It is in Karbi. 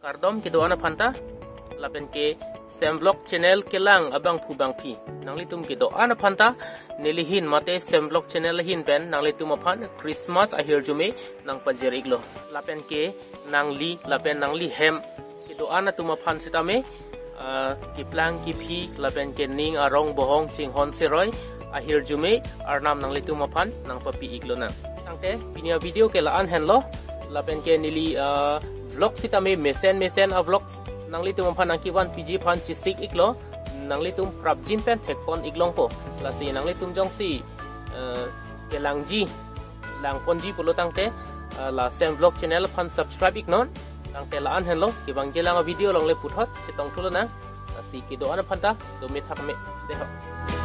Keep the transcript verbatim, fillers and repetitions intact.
Kardom kedo-an aphanta, lapen ke Sem Vlog channel kelang abangphu bangphi, nanglitum kedo-an aphanta neli ahin mate Sem Vlog channel ahin pen nanglitum aphan Christmas ahirjume nangpajir iklo. Lapen ke nangli lapen nangli hem kedo-an atum aphan sitame, ah, keplang kephi lapen ke ning arong bohong chinghon seroi ahirjume Arnam nanglitum aphan nangpapi iklonang. Tangte pini avideo ke la-an henlo, lapen ke neli, ah, vlog sitame mesen mesen avlog nanglitum aphan nangkevan piji aphan chesik iklo, nanglitum prapjin pen thekpon iklongpo. Lasi nanglitum jongsi, ah, kelangji langponji pulo tangte, ah, la Sem Vlog channel aphan subscribe iknon. Tangte la-an henlo, kevangjilang avideo along le puthot chetongthulonang. Lasi kedo-an aphanta dome thakme, dei ho.